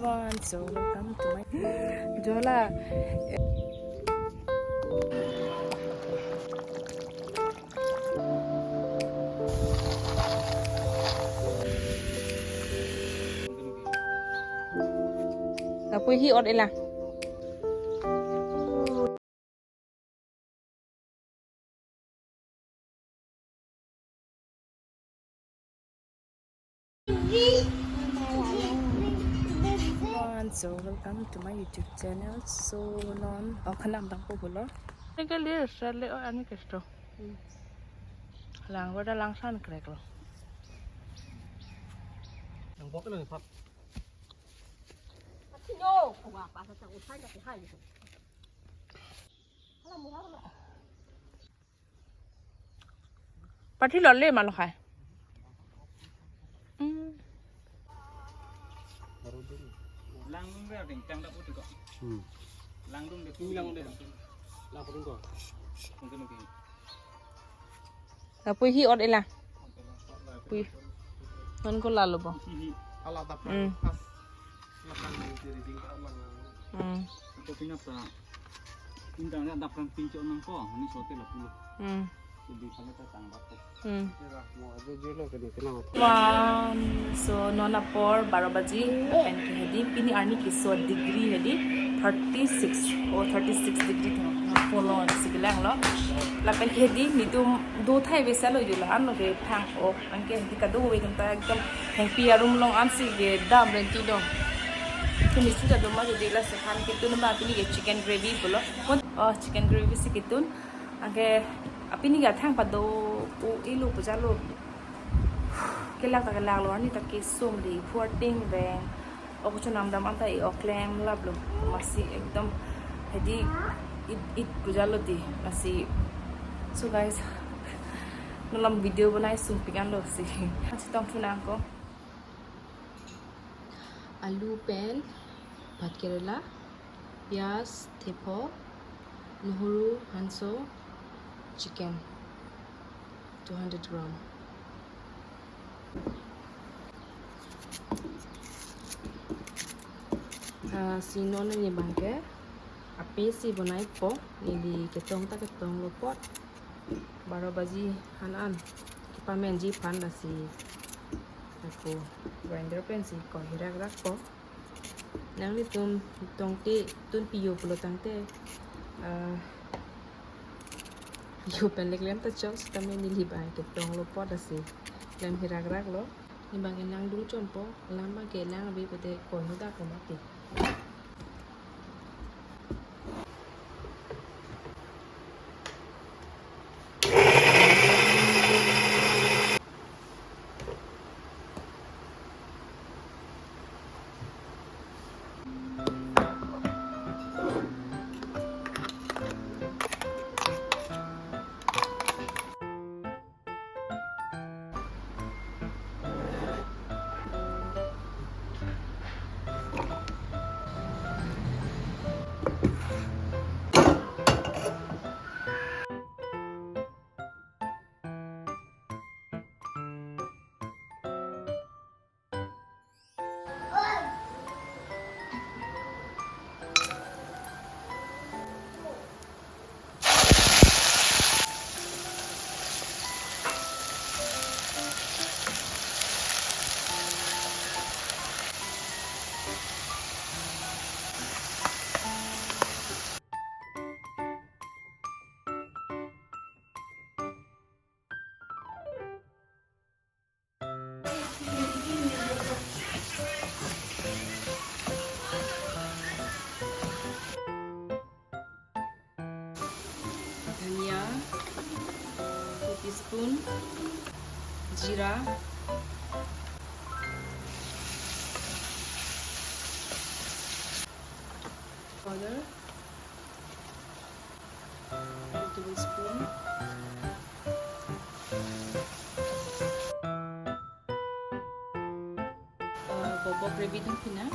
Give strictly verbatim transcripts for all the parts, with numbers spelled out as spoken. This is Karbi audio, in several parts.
Everyone, so welcome to my Jola. Lapu hi ot ila. Everyone, so welcome to my YouTube channel. So non, oh, khanam dang po bolo. Ini kali sale oh ani kesto. Lang wada lang san krek lo. Yang bok lo ni pap. Atino, oh apa sa tang utai ka hai. Hala mura lo. Pathi lo le ma lo khai. Hmm. Langdung dei ding tang da puti ko. Hmm. Langdung dei. Langdung dei. Langdung ko. Mungkin mungkin. Lapu hi ot ila. Pui. Non ko lalo bo. Ala da. Hmm. Pas. Lakan diri ding ka lang. Hmm. Ko pinapa. Indang ya dapran pinchon nang ko, ini sote lapu. Hmm. Jadi kalau ta tang bak. Hmm. Kira mo ajo jolo ke ni kenal. One, so non apor baro baji, lapen ke hedi pini arni keso degree hedi thirty six, oh, thirty six degree thang polo si kelang lo. Lapen ke hedi netum do thai besa lo jula an lo ke thang o. Anke hedi kado we kanta ekdom thengpi arum long ansi ke dam renti dong. Tumi si kado ma jadi la sekan ke tun ma pini ke chicken gravy bolo. Oh, chicken gravy si ketun. Anke apini ke athang pado o ilo pujalo. Kelak ta kelak lo ani ta kesung di poor thing bang. Oku chonam dam anta i oklem lap lo. Masi ekdom hedi it it pujalo di masi. So guys, non lam video banai sung pikan lo si. Masih tong tunang ko. Alu pen, bhat kerela, piyaj, thepho, nohuru, hanso, chicken, two hundred gram. Ah, si non neli bangke, ape si bonai po, neli ketong ta ketong lo pot. Baro baji han an kepamenji aphan lasi ako grinder pensi ko hirak rak ko. Nanglitum tongte tun piyo pulo tangte, ah, piyo pen le klem ta chok sitame neli bang ketong lo pot lasi klem hirak rak lo. Neli bang ke nangdung chompo, alam bang ke lang abi pute ko hidak ko mati. Dhania, two teaspoon, jeera, powder, two tablespoon. Uh, bobo gravy dun pina.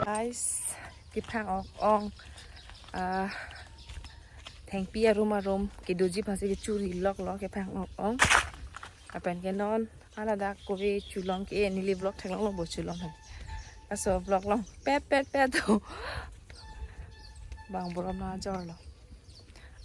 Guys, kephang ok ong, ah, thengpi arum arum kedoji aphansi kechuri loklo, kephang ok ong. Lapen ke non hala dak kove cholong ke, neli vlog theklonglo bo cholong hai. Laso vlog long pet pet pet to. Bang borom nang ajorlo.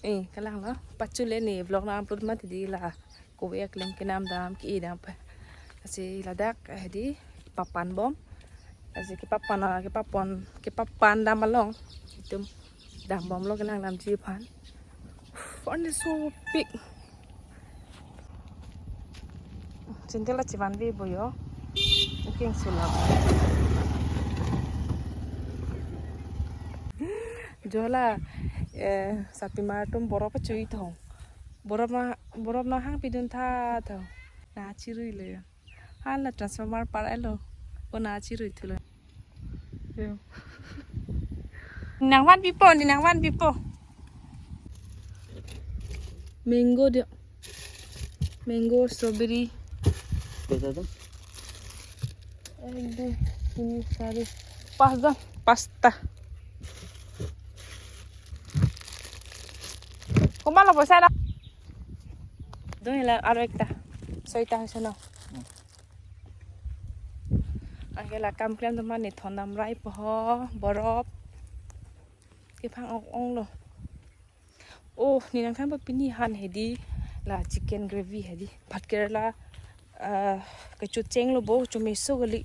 Eh, kalanglo. Pachule ne vlog nang upload mati di la. Kove aklem kenam dam ke-e dam pen. Lasi ladak, eh, di papan bom. Lasi kepapan, ah, kepapon, kepapan dam along. Itum dam bomlo, kelang damji aphan. Pond is so big. Chintel achivan vi boyo. Looking so lovely. Jo la, eh, sarpimar atum borop pachui thong. Borop na, borop na hang pidun tha thong. Na chirui le. Hala transformer par elo. Ko na chirui thulo. Yo. Nangvan pipo, ne nangvan pipo. Mango dia. Mango, strawberry. Kota tu? Ek, dui, tini, sari, pasjon, pasta. Komatlo poisa na? Dong hela aro ekta. Soita hoise no. Hmm. Anke la kam klem atum mane thondam rai po ho, borop. Kephang ok onglo. Oh, ne nangthanpo pini han hedi la chicken gravy hedi. Bhat kerala, ah, kecho chenglo bo, chomeso kali.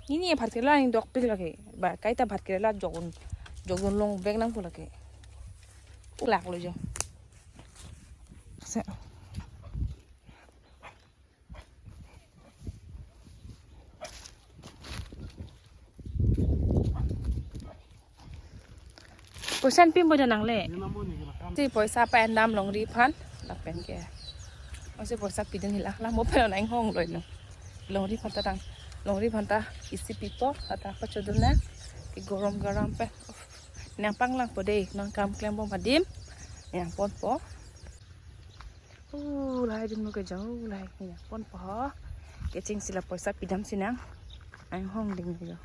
Nini bhat kerala ne dokpik lake. Ba kaita bhat kerala jokdun, jokdun longvek nangpo lake. Laklo jo. Se. Poisa pin bo nangle. Si poisa pa-endam longri aphan lapen ke. Osi poisa pidun hila la mo pen nang hong loi no. Longri aphan ta tang. Longri aphan ta isi pipo, ata ko chodun na. Ke gorom gorom pen. Nang panglangpo de, nang kam klem bom adim. Nang ponpo. Uh, lahai adim lo kejang, uh, lahai nang ponpo ho. Kecheng si la poisa pidam si nang. Ang hong ding lo.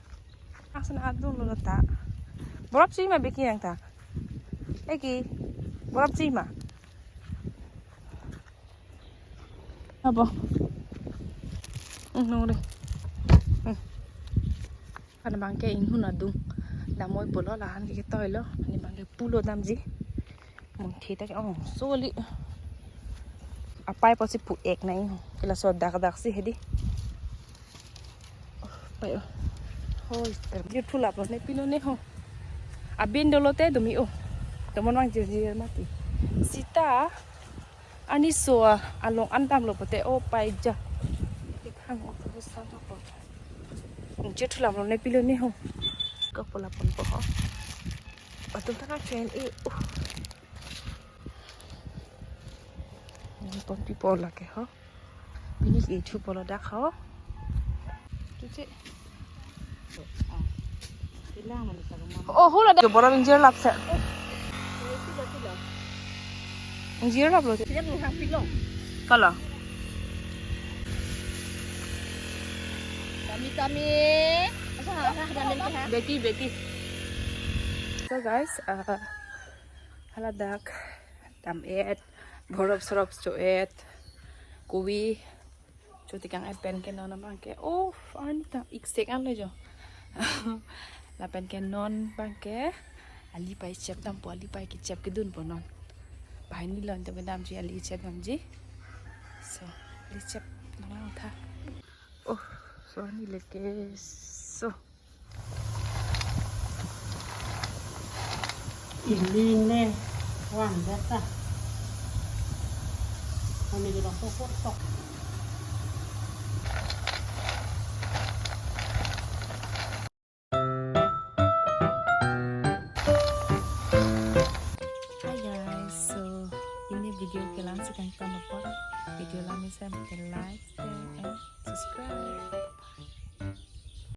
Ang sana adung lo ta. Borop si ma biki nang ta. Eki. Borop si ma. Abo. Hmm, nong re. Hmm. Kan bang ke inghun adung. Damoi pulo lahan ke ketoi lo. Ani bang ke pulo damji. Mungthi ta ke ong soli. Apai pusi pu-ek nai ho. Ke laso dak dak si hedi. Pai o. Hoi, ter-, jirthu laplo ne pilo ne ho. Abin dolo te dumi o. Tomon vang jirjir mati. Sita ani so along an damlo pote o pai ja. Ikhang o ko sa to ko. Jirthu laplo ne pilo ne ho. Kapola ponpo ho. Atum ta nangchoin e. Uh. Ini ponpi pola ke ho. Ini ke chu pola dak ho. Tuche. Oh, hula dak. Bora ingjir lap se. Ingjir lap lo. Sejak lu hang pilong. Kala. Kami, kami. Asa, asa, kami, ha? Beti, beti. So guys, uh, haladak dam-et, borop sorop cho-et, kuwi chotikang-et pen ke non abang ke. Oh, arni ta iksek an le jo. Lapen ke non abang ke alipai chep dampo, alipai kechep kedunpo non. Banghini lo itum kedamji, ali chep damji. So, ali chep nang tha. Oh, so arni leke so. Ili ne wan data. Kami di bangko kotok.